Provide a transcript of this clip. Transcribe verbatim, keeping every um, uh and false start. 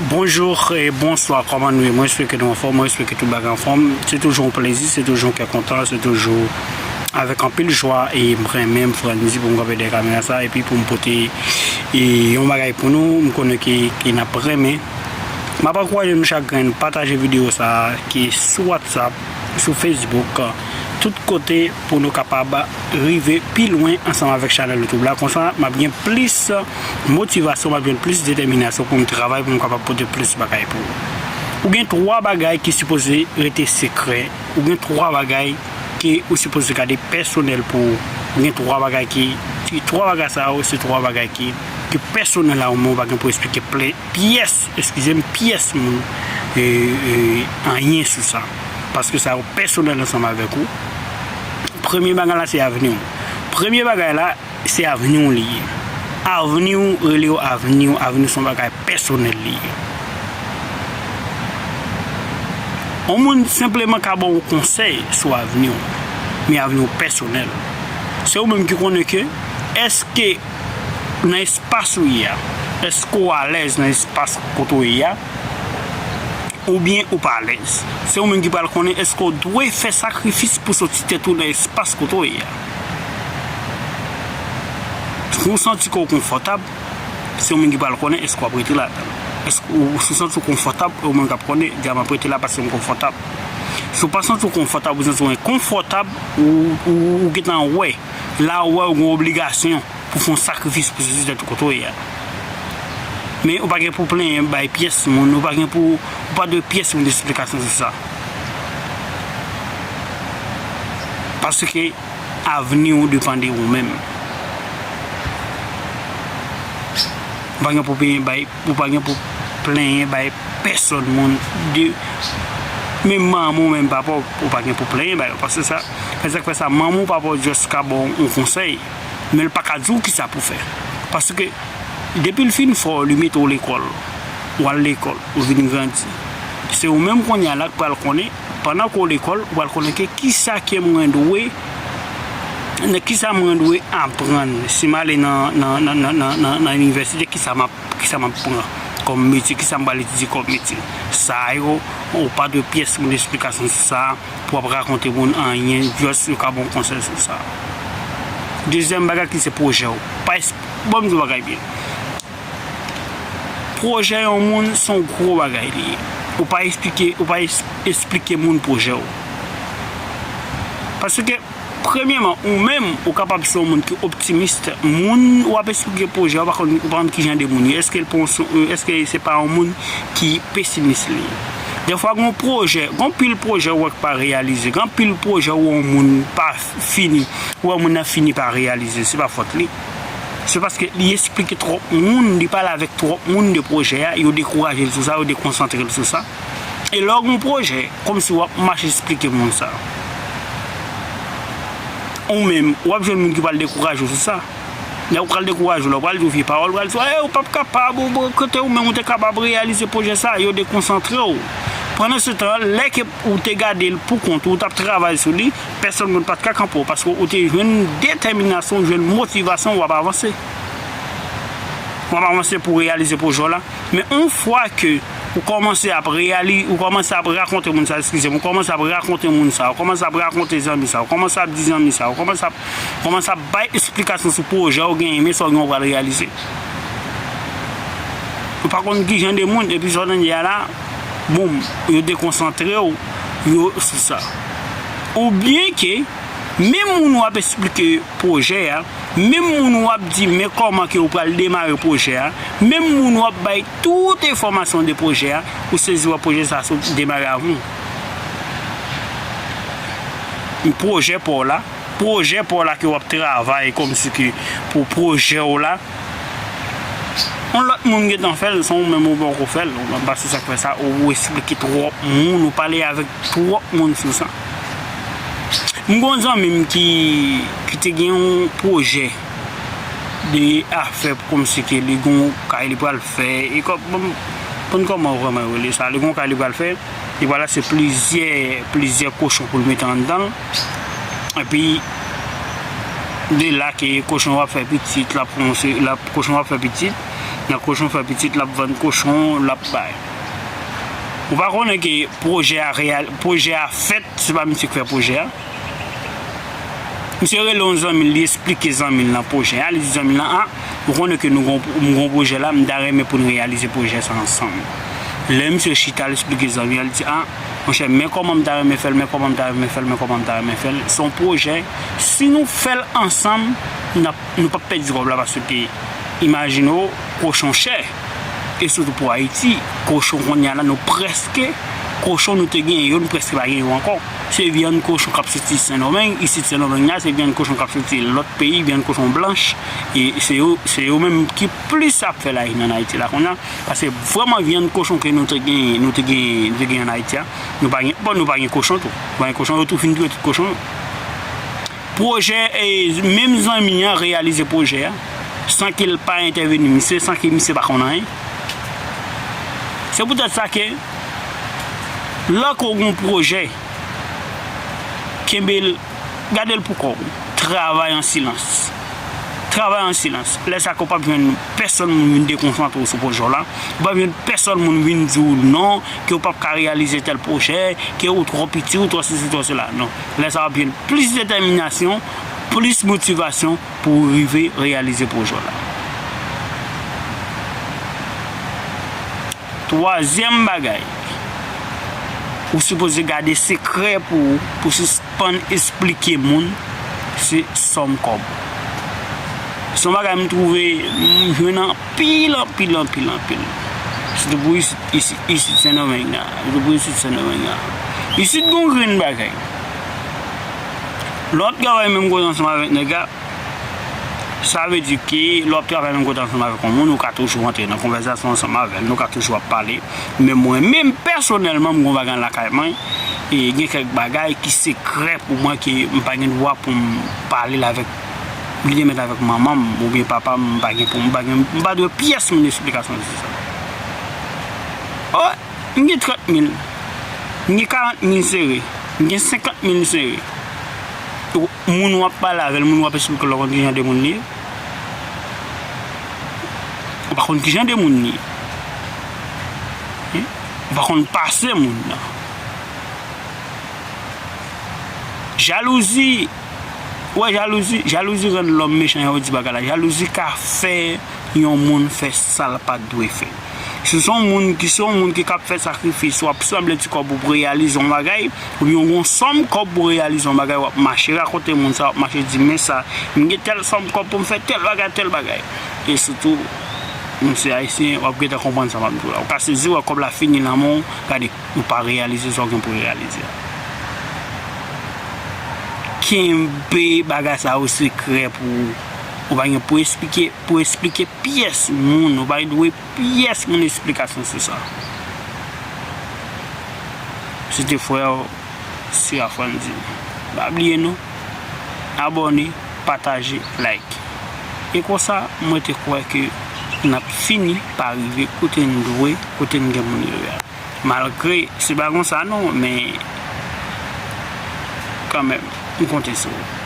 Bonjou e bonswa, kòman nou ye? Mwen espere ke nou anfòm, mwen espere ke tout bagay anfòm. Se toujou yon plezi, se toujou yon kè kontan, se toujou avèk anpil jwa e m renmen m Frandzy pou m kanpe dèyè kamera sa epi pou m pote e, yon bagay pou nou, m konnen ke, ke n ap renmen. M ap ankouraje nou chak grenn pataje videyo sa a ki sou WhatsApp, sou Facebook, tout kote pou nou kapab rive pi lwen ansanm avèk chanèl YouTube la. Konsa, m ap gen plis motivasyon, m ap gen plis detèminasyon pou m travay, pou m kapab pote plis bagay pou ou. Ou gen twa bagay ki sipoze rete sekrè. Ou gen twa bagay ke ou sipoze gade pèsonèl pou ou. Ou gen twa bagay ki, ki twa bagay sa yo, se twa bagay ki, ki pèsonèl a ou, men ou pa gen pou eksplike ple-, pyès, eskize m, pyès moun e, e, anyen sou sa. Paske sa yo pèsonèl ansanm avèk ou. Premye bagay la, se avni w. Premye bagay la, se avni w li ye. Avni w, rele yo avni w, avni w se yon bagay pèsonèl li ye. Yon moun senpleman ka ba w konsèy sou avni w, men avni w pèsonèl. Se ou menm ki konnen ke èske nan espas ou ye a, èske w alèz nan espas kote w ye a, oubyen ou pa alèz. Se ou menm ki pral konnen èske w dwe fè sakrifis pou soti tèt ou nan espas kote w ye a. Si w santi ke w konfòtab, se ou menm ki pral konnen èske w ap rete ladan l. Èske w, si w santi w konfòtab, e ou menm k ap konnen, di a m ap rete la paske m konfòtab. Si w pa santi w konfòtab, ou santi w enkonfòtab, ou, ou, ou gentan wè, la ou wè ou gen obligasyon pou fè yon sakrifis pou soti tèt ou kote w ye a. Men ou pa gen pou plenyen bay pyès moun, ou pa gen pou, ou pa dwe pyès moun esplikasyon sou sa. Paske avni w depann de ou menm. Ou pa gen pou plenyen bay, ou pa gen pou plenyen bay pèsòn moun de, menm manman w, menm papa w, ou pa gen pou plenyen bay yo. Paske sa, se sa k fè sa, manman w, papa w just ka ba w yon konsèy, men l pa ka di w kisa pou fè. Paske depi l fin fè w, li mete w lekòl, w al lekòl, ou vin grandi. Se ou menm kounye a la k pral konnen, pandan ke w lekòl, ou pral konnen ke kisa ke mwen dwe, nan kisa mwen dwe aprann. Si m ale nan, nan, nan inivèsite, kisa m ap, kisa m ap pran kòm metye, kisa m pral etidye kòm metye. Sa yo, ou pa dwe pyès moun esplikasyon sou sa, pou w ap rakonte moun anyen, just yo ka ba w konsèy sou sa. Dezyèm bagay ki se pwojè w. Pa es-, bon, m di w bagay byen. Pwojè yon moun se yon gwo bagay li ye. Ou pa esplike, ou pa es-, esplike moun pwojè w. Paske, premyèman, ou menm, ou kapab se yon moun ki optimis. Moun w ap esplike pwojè w, ou pa konn, ou pa konn ki jan de moun li ye. Èske l pa yon, èske se pa yon moun ki pesimis li ye? Dèfwa, gen yon pwojè, gen yon pil pwojè ou wè k pa reyalize, gen yon pil pwojè ou wè yon moun pa fini, ou wè moun nan fini pa reyalize, se pa fòt li. Se paske li esplike twòp moun, li pale avèk twòp moun de pwojè a, yo dekouraje l sou sa, yo dekonsantre l sou sa. E lè w gen yon pwojè, kòmsi w ap mache esplike moun sa. Ou menm, w ap jwenn moun ki pral dekouraje w sou sa. Lè w pral dekouraje w la, w pral di w vye pawòl, w pral di w, "Ey, ou p ap kapab, ou, ou, kote ou menm ou te kapab reyalize pwojè sa a?" Yo dekonsantre w. Pandan se tan, lè ke ou te gade l pou kont ou, ou t ap travay sou li, pèsòn moun pa t ka kanpe w, paske ou te jwenn detèminasyon, ou jwenn motivasyon, w ap avanse. W ap avanse pou w reyalize pwojè w la. Men yon fwa ke ou kòmanse ap reyali-, ou kòmanse ap rakonte moun sa, eskize m, ou kòmanse ap rakonte moun sa, ou kòmanse ap rakonte zanmi sa, ou kòmanse ap di zanmi sa, ou kòmanse ap, kòmanse ap bay esplikasyon sou pwojè w genyen, men sa w gen w pral reyalize. Ou pa konn ki jan de moun, epi sa w tande a la, boum, yo dekonsantre w, yo sou sa. Oubyen ke, menm moun w ap esplike pwojè a, menm moun w ap di men kòman ke ou pral demare pwojè a, menm moun w ap bay tout enfòmasyon de pwojè a, ou sezi wè pwojè sa a sot demare avan w. Pwojè pa w la, pwojè pa w la ke w ap travay kòmsi ke pou pwojè w la, yon lòt moun gentan fè l san ou menm ou poko fè l. Ou menm, paske sa k fè sa, ou esplike twòp moun, ou pale avèk twòp moun sou sa. M gen yon zanmi m ki, ki te gen yon pwojè de afè kòmsi ke li gen yon kay li pral fè, e kò-, bon, bon, kòman vrèman yo rele sa? Li gen yon kay li pral fè, li pral achte plizyè, plizyè kochon pou l mete anndan l. Epi, de la ke kochon yo ap fè pitit, l ap kòmanse, l ap, kochon yo ap fè pitit. Nan kochon fè pitit, l ap vann kochon, l ap bay. Ou pa konnen ke pwojè a reyal, pwojè a fèt, se pa misye k fè pwojè a. Misye rele yon zanmi l, li esplike zanmi l nan pwojè a, li di zanmi l lan, a, ou konnen ke nou gon, m gon pwojè la, m ta renmen pou n reyalize pwojè sa ansanm. Lè misye chita, l esplike zanmi an, li di, a, monchè, men kòman m ta renmen fè l, men kòman m ta renmen fè l, men kòman m ta renmen fè l. Se yon pwojè, si nou fè l ansanm, n ap, nou p ap pèdi kòb la, paske imajine w, kochon chè. E sitou pou Ayiti, kochon kounye a la, nou prèske, kochon nou te genyen yo, nou prèske pa genyen yo ankò. Se vyann kochon k ap soti Sendomeng, isit Sendomeng la, se vyann kochon k ap soti lòt peyi, vyann kochon blanch, e se yo, se yo menm ki plis ap fè lavi ann Ayiti la kounye a, paske vrèman vyann kochon ke nou te genyen, nou te genyen, nou te genyen ann Ayiti a, nou pa gen, bon, nou pa gen kochon tou. Nou pa gen kochon, yo tou fin touye tout kochon yo. Pwojè, e, menm zanmi an reyalize pwojè a, san ke l pa entèveni misye, san ke misye pa konn anyen. Se poutèt sa ke, lè ke w gen yon pwojè, kenbe l, gade l pou kò w. Travay an silans. Travay an silans. Lè sa ke w p ap jwenn pèsonn moun vin dekonsantre w sou pwojè w la. Ou p ap jwenn pèsonn moun vin di w non, ke w p ap ka reyalize tèl pwojè, ke ou twò piti, ou twò sesi, twò sela. Non. Lè sa w ap jwenn plis detèminasyon, plis motivasyon pou w rive reyalize pwojè w la. Twazyèm bagay, ou sipoze gade sekrè pou ou, pou sispann esplike moun, se sòm kòb. Se yon bagay m twouve, m jwenn anpil, anpil, anpil, anpil. Sitou pou isit, isit, isit Sendomeng la. Sitou pou isit Sendomeng la. Isit gon grenn bagay. Lè w ap travay menm kote ansanm avèk nèg la, sa vle di ke lè w ap travay menm kote ansanm avèk yon moun, ou ka toujou antre nan konvèsasyon ansanm avè l, nou ka toujou ap pale. Men mwen menm, pèsonèlman, m gon bagay lakay mwen, e gen kèk bagay ki sekrè pou mwen ke m pa gen dwa pou m pale l avèk, li te mèt avèk manman m oubyen papa m, m pa gen pou m, pa gen, m pa dwe pyès moun esplikasyon sou sa. Oh, m gen trant mil, m gen karant mil sere, m gen senkant mil sere. Ou, moun w ap pale avè l, moun w ap esplike l, ou konn ki jan de moun li ye? Ou pa konn ki jan de moun li ye. Hein? Ou pa konn pase moun nan. Jalouzi, ou wè jalouzi, jalouzi rann lòm mechan, jan yo di bagay la. Jalouzi ka fè yon moun fè sa l pa t dwe fè. Si w se yon moun ki, se yon moun ki k ap fè sakrifis, w ap sanble ti kòb ou pou reyalize yon bagay, oubyen w gen yon sòm kòb pou reyalize yon bagay, w ap mache rakonte moun sa, w ap mache di, men sa, m gen tèl sòm kòb pou m fè tèl bagay, tèl bagay. E sitou, nou se Ayisyen, w ap gentan konprann sa m ap di w la. Ou ka sezi, wè kòb la fini nan men w, gade, ou pa reyalize sa w gen pou reyalize a. Kenbe bagay sa yo sekrè pou ou. Ou pa gen pou esplike, pou esplike pyès moun, ou pa dwe pyès moun esplikasyon sou sa. Se te frè w, Sera Frandy. Pa bliye non, abòne, pataje, like. E konsa, mwen te kwè ke n ap fini pa rive kote n dwe, kote n gen pou n rive a. Malgre se pa konsa non, men kanmenm, m konte sou ou.